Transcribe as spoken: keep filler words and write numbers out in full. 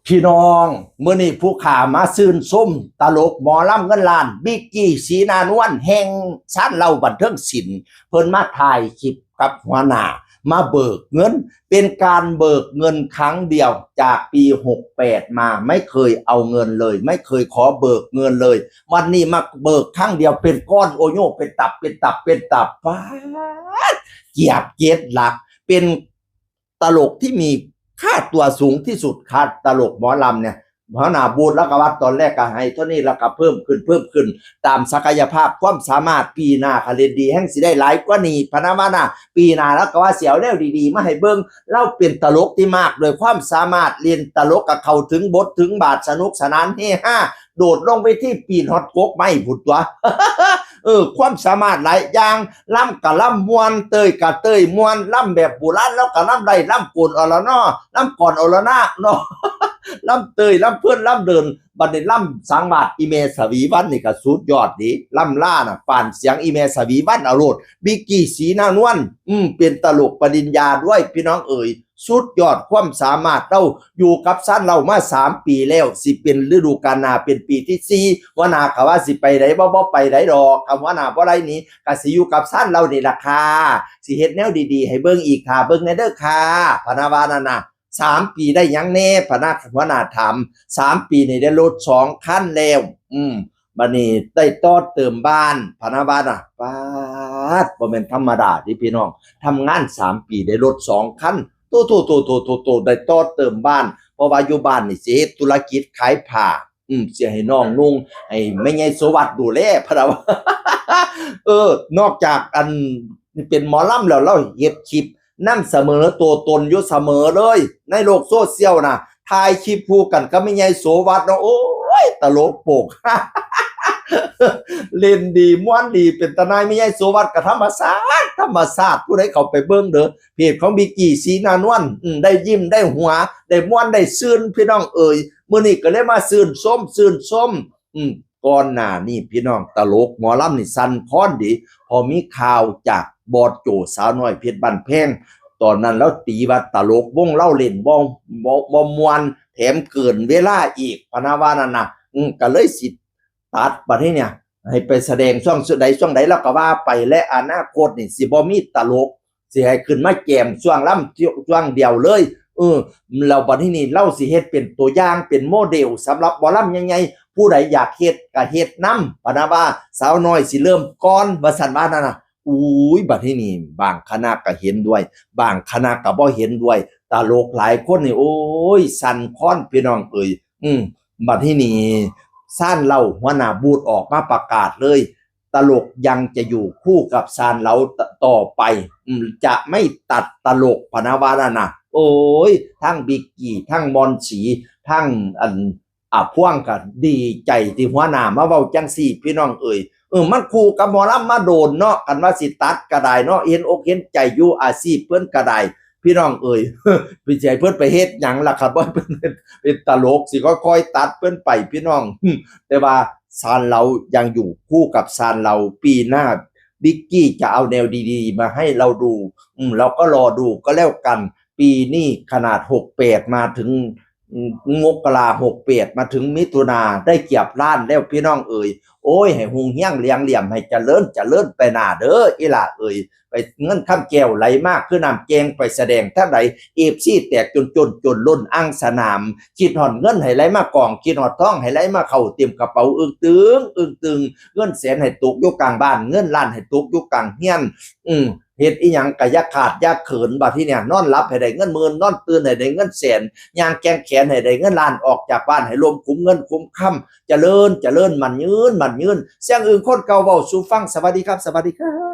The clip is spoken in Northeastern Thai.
พี่น้อง มื้อนี้ผู้ข้ามาชื่นชมตลกหมอลำเงินล้าน บิกกี้ ศรีนานวล แห่งซานเหล้าบันเทิงศิลป์ เพิ่นมาถ่ายคลิปกับหัวหน้า มาเบิกเงิน เป็นการเบิกเงินครั้งเดียว จากปี หกแปด มา ไม่เคยเอาเงินเลย ไม่เคยขอเบิกเงินเลย วันนี้มาเบิกครั้งเดียว เป็นก้อนโอโย เป็นตับ เป็นตับ เป็นตับ ป๊าด เกือบเจ็ดหลัก เป็น ตลกที่มีค่าตัวสูงที่สุด ค่าตลกหมอลำเนี่ย หัวหน้าบูธแล้วก็ว่าตอนแรกก็ให้เท่านี้ แล้วก็เพิ่มขึ้น เพิ่มขึ้น ตามศักยภาพความสามารถ ปีหน้าก็เล่นดีแฮงสิได้หลายกว่านี้ พะนะว่านะ ปีหน้าแล้วก็ว่าสิเอาแนวดีๆ มาให้เบิ่ง ลาวเป็นตลกที่มากด้วยความสามารถ เล่นตลกก็เข้าถึงบทถึงบาท สนุกสนานเฮฮา โดดลงเวทีปีนฮอดกกไม้พุ้นตั๊ว เออ ความสามารถหลายอย่าง ลำกะลำม่วน เต้ยกะเต้ยม่วน ลำแบบโบราณลาวกะลำได้ ลำกลอนอรนอ ลำกลอนอรนาเนาะ ลำเต้ย ลำเพลิน ลำเดิน บัดนี้ลำสังวาสอีแม่สวีวรรณนี่กะสุดยอดเด้ ลำลาน่ะ ปานเสียงอีแม่สวีวรรณเอาโลด บิกกี้ ศรีนานวล อืม เป็นตลกปริญญาด้วยพี่น้องเอ๋ย สุดยอดความสามารถลาว อยู่กับซานเหล้ามาสามปีแล้ว สิเป็นฤดูกาลหน้าเป็นปีที่สี่ หัวหน้าก็ว่าสิไปใดบ่ บ่ไปใดดอก คันหัวหน้าบ่ได้หนี ก็สิอยู่กับซานเหล้านี่ล่ะค่ะ สิเฮ็ดแนวดีๆ ให้เบิ่งอีก ถ้าเบิ่งแหน่เด้อค่ะ พะนะว่านั่นน่ะ สามปีได้หยังแหน่ พะนะ หัวหน้าถาม สามปีนี่ได้รถสองคันแล้ว อืม บัดนี้ได้ต่อเติมบ้าน พะนะว่าน่ะ ป๊าด บ่แม่นธรรมดาเด้พี่น้อง ทำงานสามปีได้รถสองคัน โตๆๆๆๆ ได้ต่อเติมบ้าน เพราะว่าอยู่บ้านนี่สิเฮ็ดธุรกิจขายผ้า อืม สิให้น้องนุ่ง ให้แม่ใหญ่โสวัสดิ์ดูแล พะนะว่า เออ นอกจากอันเป็นหมอลำแล้ว ลาวเฮ็ดคลิปนำเสนอตัวตนอยู่เสมอเลย ในโลกโซเชียลน่ะ ถ่ายคลิปคู่กันกับแม่ใหญ่โสวัสดิ์เนาะ โอ้ย ตลกโปก เล่นดีม่วนดี เป็นตาหน่าย แม่ใหญ่โสวัสดิ์ก็ธรรมชาติ ธรรมชาติ ผู้ใดเข้าไปเบิ่งเด้อ เพจของบิกกี้ ศรีนานวล อืม ได้ยิ้มได้หัว ได้ม่วนได้ซื่น พี่น้องเอ๋ย มื้อนี้ก็เลยมาชื่นชม ชื่นชม อืม ก่อนหน้านี้พี่น้อง ตลกหมอลำนี่สั่นคลอนเด้ พอมีข่าวจากบอสโจ สาวน้อยเพชรบ้านแพง ตอนนั้นลาวตีว่าตลกวงลาวเล่นบ่ บ่ บ่ม่วน แถมเกินเวลาอีก พะนะว่านั่นน่ะ อืม ก็เลยสิตัดบัดนี้เนี่ย ให้ไปแสดงช่วงใดช่วงใด ลาวก็ว่าไป และอนาคตนี่สิบ่มีตลก สิให้ขึ้นมาแจมช่วงลำช่วงเดียวเลย เออ แล้วบัดนี้นี่ลาวสิเฮ็ดเป็นตัวอย่าง เป็นโมเดลสำหรับหมอลำใหญ่ๆ ผู้ใดอยากเฮ็ดก็เฮ็ดนำ พะนะว่าสาวน้อยสิเริ่มก่อน ว่าซั่นว่านั่นน่ะ อุ้ย บัดนี้นี่ บางคณะก็เห็นด้วย บางคณะก็บ่เห็นด้วย ตลกหลายคนนี่ โอ้ย สั่นคลอน พี่น้องเอ๋ย อืม บัดนี้นี่ ซานเหล้าหัวหน้าบูธออกมาประกาศเลย ตลกยังจะอยู่คู่กับซานเหล้าต่อไป อืม จะไม่ตัดตลก พะนะว่านั่นน่ะ โอ้ย ทั้งบิกกี้ ทั้งมอนสี ทั้งอัน อ่ะ พวงก็ดีใจที่หัวหน้ามาเว้าจังซี่ พี่น้องเอ๋ย เออ มันคู่กับหมอลำมาโดนเนาะ คันว่าสิตัดก็ได้เนาะ เห็นอกเห็นใจอยู่ อาชีพเพิ่นก็ได้ พี่น้องเอ๋ย ไปสิให้เพิ่นไปเฮ็ดหยังล่ะครับ ว่าเพิ่นเป็น เป็นตลก สิค่อยๆตัดเพิ่นไป พี่น้อง แต่ว่าซานเหล้ายังอยู่คู่กับซานเหล้า ปีหน้าบิกกี้จะเอาแนวดีๆมาให้เราดู อืม เราก็รอดูก็แล้วกัน ปีนี้ขนาด หกแปด มาถึง อืม มกรา หกแปด มาถึงมิถุนา ได้เกือบล้านแล้ว พี่น้องเอ๋ย โอ้ย ให้ฮุ่งเฮืองเรืองเหลี่ยม ให้เจริญเจริญไปหน้าเด้อ อีหล่าเอ๋ย ไปเงินคำแก้วไหลมาคือน้ำแกง ไปแสดงทางใด เอฟซี แตกจนจนจนล้นอ่างสนาม คิดฮอดเงินให้ไหลมากอง คิดฮอดทองให้ไหลมาเข้าเต็มกระเป๋า อึ้งตึง อึ้งตึง เงินแสนให้ตกอยู่กลางบ้าน เงินล้านให้ตกอยู่กลางเฮือน อืม เฮ็ดอีหยังก็อย่าขาดอย่าเขิน บัดทีเนี่ย นอนหลับให้ได้เงินหมื่น นอนตื่นให้ได้เงินแสน ย่างแกว่งแขนให้ได้เงินล้าน ออกจากบ้านให้รวมขุมเงินขุมคำ เจริญเจริญ มั่นยืนมั่นยืน เสียงอึ่งคนเก่าเว้าสู่ฟัง สวัสดีครับ สวัสดีครับ